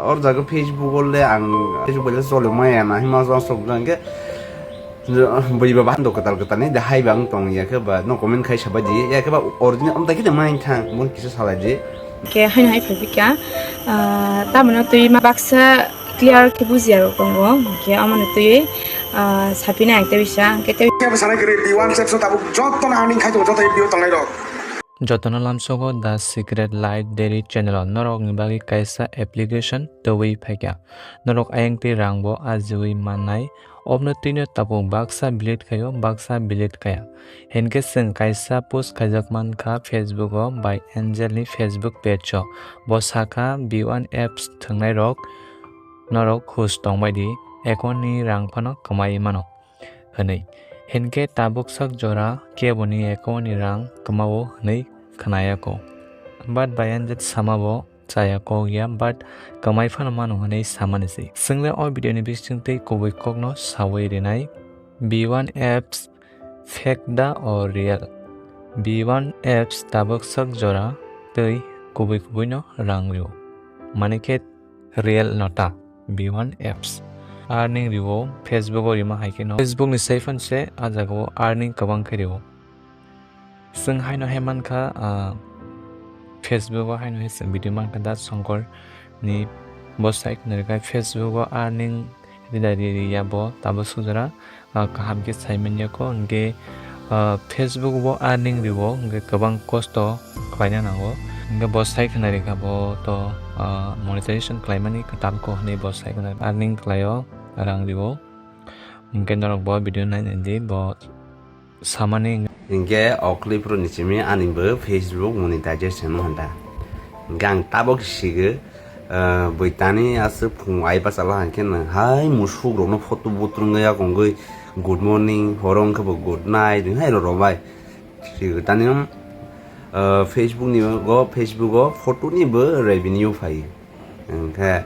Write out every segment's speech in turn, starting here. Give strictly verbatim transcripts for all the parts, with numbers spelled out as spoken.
Or jaga Facebook o le ang Facebook bai le chole maya na hima jong sok jang ke bui ba bando katal katal ni de hai bang tong ya ke ba no comment khai sabai di ya ke ba original om ta ke de mai thang mon kisa salai di. Ke haino hai phai bika, ah, tamano twi ma baksa clear ke bujiya rok tongo, ke amano twi, ah, sapina ang tei bisa, ang ke tei. Kebo sana kiri B one section tabuk joto na haning khai joto video tongnai rok. Jotono lamsogo The Secret Light Diary channel o norokni bagwi kaisa application tubui phaikha. Norok ayang tei rangbo ajiui mannai. Obno twino tabuk baksa delete khaio, baksa delete khaya. Hinkhe chwng kaisa post khaijak mankha Facebook o by Angel ni Facebook page o. Bo sakha, B one apps thwngnairok norok hus tongbaidi, account ni rang phano kwmai mano hwnwi. Hinkhe tabuk sak jora keboni account ni rang kwmao hwnwi khwnayakho. But by Angel samabo chaya kok ya, but kwmai phano mano hwnwi samani se. Chwng le o video ni bising tei kubui kokno saui rinai. B one apps fake da or real? B one apps tabuk sak jora tei kubui kubui no rang rio. Mani khe real no ta B one apps. Earning rio Facebook o rima hai khe no. Facebook ni sai phano se a jaga o earning kwbang khe rio. Chwng haino hai mankha, ah, Facebook o haino hai chwng video mankha da Shankar ni bo sai khna rwkha Facebook o earning rida ri ri ya bo tabuk sujara, ah, kaham khe sai manya kho hinkhe, ah, Facebook bo earning rio hinkhe kwbang kosto khlaina nango hinkhe bo sai khna rwkha bo to, ah, monetization khlaimani kwtal kho hinwi bo sai khna earning khlaio rang rio hinkhe norok bo video nainai di bo samani. Hinkhe o clip rokni simi ani bo Facebook monetization wng kha da. Hinkhe ang tabok sigo, ah, bui tani aswk phung ai bachalo hinkhe nwng hai musuk rokno photo butrung ya kongwi good morning, horo wngkhe bo good night, hai rok rok bai. Sigo tani, ah, Facebook ni go, Facebook o photo ni bo revenue phai. Hwnkhe,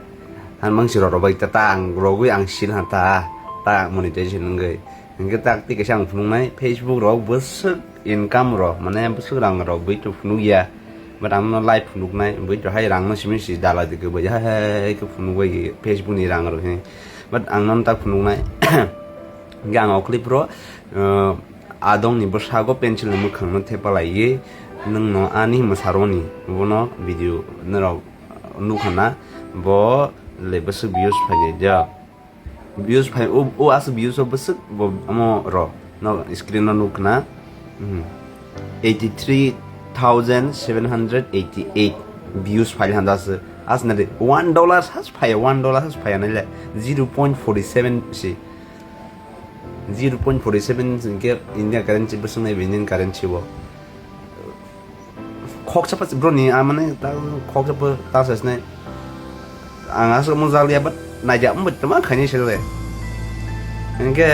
han mangsi rok rok bai ta, ta ang rogwi ang sil han ta, ta monetization wngwi. Hwnkhe tak twi kaisa ang phunuknai, Facebook rok bwswk income rok, mane bwswk rang rok bui to phunukya. But ang no live phunuknai, bui to hai rang no simi si dalai di kwbai hai hai khe phunukbai Facebook ni rang rok he. But ang no tak phunuknai, hwnkhe ang o clip ro, uh, adong ni bwsago pencil ni mwkhang no thepalaiwi nwng no ani mwsaroni bono video norok nukha na, bo le bwswk views phainai da. Views phai, o, o aswk views o bwswk bo omo rw no screen o nukha na. Hmm. Eighty three thousand seven hundred eighty eight views phai handa se. Asna de one dollar has phai, one dollar has phai anai le zero point forty seven si. Zero point forty seven hinkhe India currency bwswk nai Indian currency o. Khoksa pa bro ni, ah, mane ta khoksa pa ta sa sne. Ang aswk mo jal ya, but naija mo tama khaini se le. Hinkhe,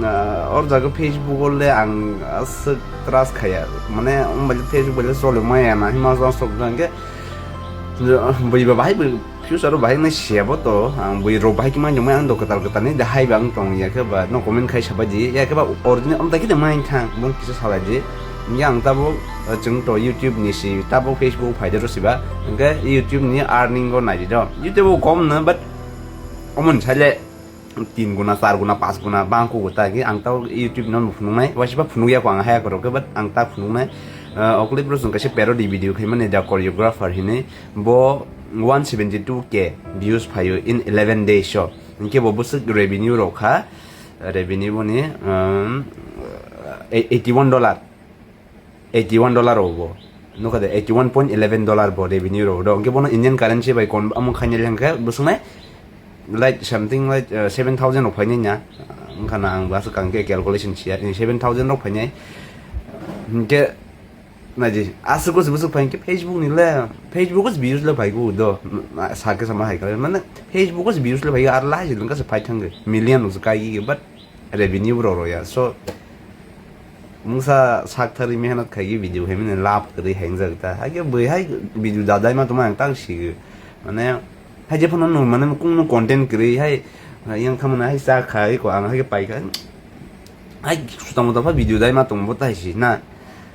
ah, or jaga Facebook o le ang aswk trust khaya. Mane, um, bai Facebook bai le chole maya na, hima jang sok jang ke. Bui ba bahai bui future o bahai nai siya bo to, ang bui rok bahai khe mani jongmai ang do kwtal kwtal ni de hai bang tong ya khe ba no comment khai sabai di, ya khe ba original om ta khe de mai thang, bong kisa salai di. Ya ang tabuk, uh, chwng to YouTube ni si, tabuk Facebook phai de ro siba, hwnkhe YouTube ni earning o nai di do. YouTube o kom no, but omon sai le tin guna, char guna, panch guna bang kugo ta khe ang tabuk YouTube no phunuknai, waisa phunukya kho ang haya korok khe, but ang ta phunuknai. Uh, o clip ro chwng kaisa parody video khai mani da choreographer hinwi. Bo one seventy two K views phaio in eleven days o. Hinkhe bo bwswk revenue rok kha, revenue boni, um, eighty one dollar, eighty one dollar rok bo. Nukha de, eighty one point eleven dollar bo revenue rok do. Hinkhe bono Indian currency bai kon amo khaina le hinkhe bwswk nai like something like, uh, seven thousand rok phainai nya. Wngkha na ang bo aswk ang khe calculation siya, seven thousand rok phainai. Hinkhe Naidi, aswk bwswk bwswk phai khe Facebook ni le, Facebook o views le phai khe do, sa khe sama hai khe, mane Facebook o views le phai khe, ar lai jil wngkha se phai thang khe, million rok se kai khe, but revenue bo rw ya, so mungsa sak thari mehnat khai khe video khai mane lab kwrwi hai wngjak ta, hai khe bwihai video da dai ma tongma ang tang si khe, mane hai je phano nwng mane kung nwng content kwrwi hai, yang kha mane hai cha khai ko ang hai khe pai kha, hai suta muta pha video dai ma tong bo tai si na.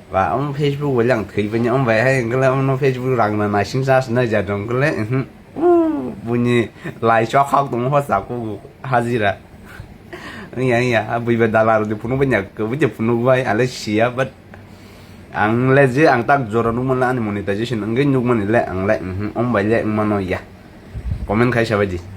Ba, omo Facebook bai le ang thwi bini, omo bai hai hwnkhe le omo Facebook rang na naising sa se nai ja dong khe le, mhm. Buini lai chok hok tong hosa kugu hajira. Iya iya, bui ba dalar di phunuk bai nya, bui je phunuk bai ale siya, but ang le je ang tak jora nuk manla ani monetization ang nuk mani le ang le, mhm, om bai le mano ya. Comment khai sabai di.